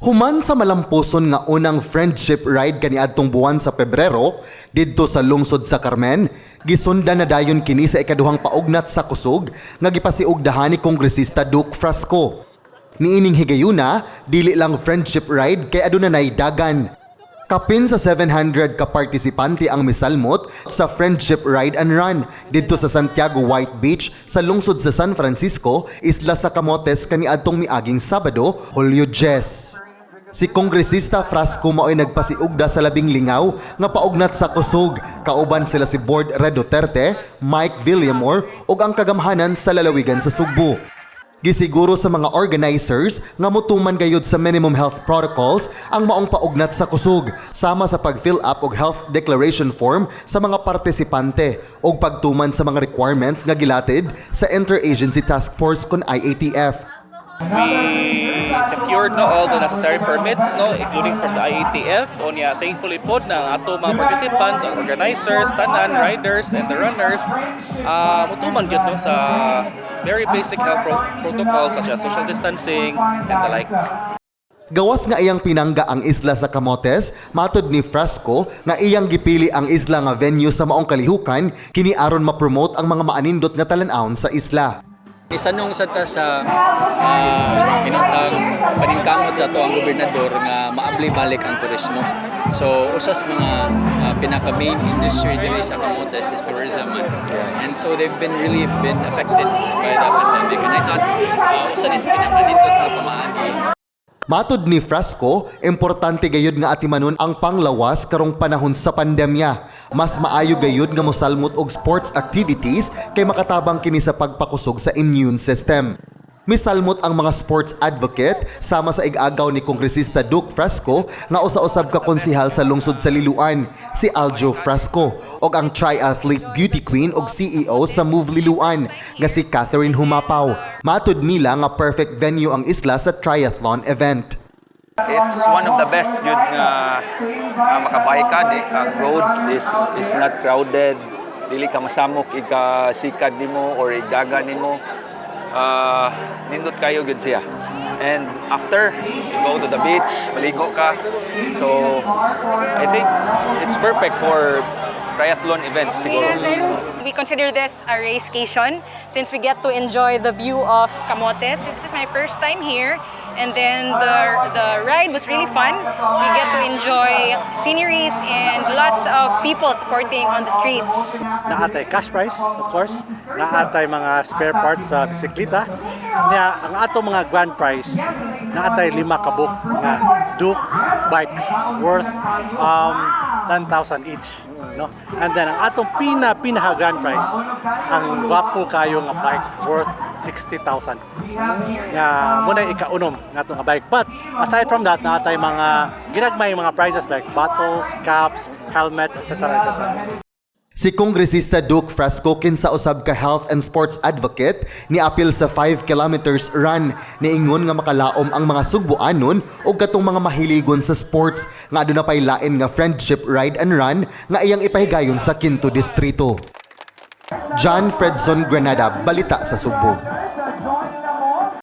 Human sa malampuson nga unang friendship ride kaniadtong buwan sa Pebrero didto sa lungsod sa Carmen, gisundan na dayon kini sa ikaduhang paugnat sa kusog nga gipasiugdahan ni Kongresista Duke Frasco. Niining higayuna, dili lang friendship ride kay aduna nay dagan. Kapin sa 700 ka partisipante ang misalmot sa Friendship Ride and Run didto sa Santiago White Beach sa lungsod sa San Francisco, isla sa Camotes kaniadtong miaging Sabado, Hulyo 10. Si Kongresista Frasco mao'y nagpasiugda sa labing lingaw nga paugnat sa kusog, kauban sila si Board Red Duterte, Mike Villamor ug ang kagamhanan sa lalawigan sa Sugbo. Gisiguro sa mga organizers nga motuman gayud sa minimum health protocols ang maong paugnat sa kusog, sama sa pag-fill up og health declaration form sa mga partisipante ug pagtuman sa mga requirements nga gilatid sa Interagency Task Force kon IATF. We secured, no, all the necessary permits, no, including from the IATF. Unya, thankfully pod na ang ato mga participants, ang organizers, tanan riders and the runners, mutuman gyud, no, sa very basic health protocols such as social distancing and the like. Gawas nga iyang pinangga ang isla sa Camotes, matod ni Frasco nga iyang gipili ang isla nga venue sa maong kalihukan kini aron ma-promote ang mga maanindot nga talan-awon sa isla. Isanong sa ta sa inuntang paningkamot sa ato ang gobernador nga maabli balik ang turismo. So usas mga pinaka main industry diri sa Camotes is tourism man. And so they've been really been affected by the pandemic, and I thought usa ni sa pinakanindot nga pamaagi. Matod ni Frasco, importante gayud nga atimanon ang panglawas karong panahon sa pandemya. Mas maayo gayud nga mosalmot og sports activities kay makatabang kini sa pagpakusog sa immune system. Misalmot ang mga sports advocate sama sa igagaw ni Kongresista Duke Frasco nga usa-usab ka konsihal sa lungsod sa Liloan, si Aljo Frasco, ug ang triathlete beauty queen ug CEO sa Move Liloan nga si Catherine Humapaw. Matud nila nga perfect venue ang isla sa triathlon event. It's one of the best jud nga makabike ka di, ang roads is not crowded, dili ka masamok ika sikad nimo or igdaga nimo. Nindot kayo gyud siya, and after you go to the beach, maligo ka. So I think it's perfect for triathlon events siguro. We consider this a racecation since we get to enjoy the view of Camotes. This is my first time here, and then the ride was really fun. We get to enjoy sceneries and lots of people supporting on the streets. Naa tay cash prize, of course. Naa tay mga spare parts sa bisikleta. Nya ang ato mga grand prize, naa tay lima ka buok nga Duke bikes worth 10,000 each, no? And then ang atong pinaka grand prize, ang gwapo kayo nga bike worth 60,000. Nga mao na ikaunom nga ato nga bike. But aside from that, naa tay mga ginagmay mga prizes like bottles, caps, helmets, etc. etc. Si Kongresista Duke Frasco, kinsa usab ka health and sports advocate, niapil sa 5 kilometers run. Niingon nga makalaom ang mga Sugbuanon ug katong mga mahiligon sa sports nga aduna pay lain nga friendship ride and run nga iyang ipahigayon sa Quinto Distrito. John Fredson Granada, Balita sa Sugbo.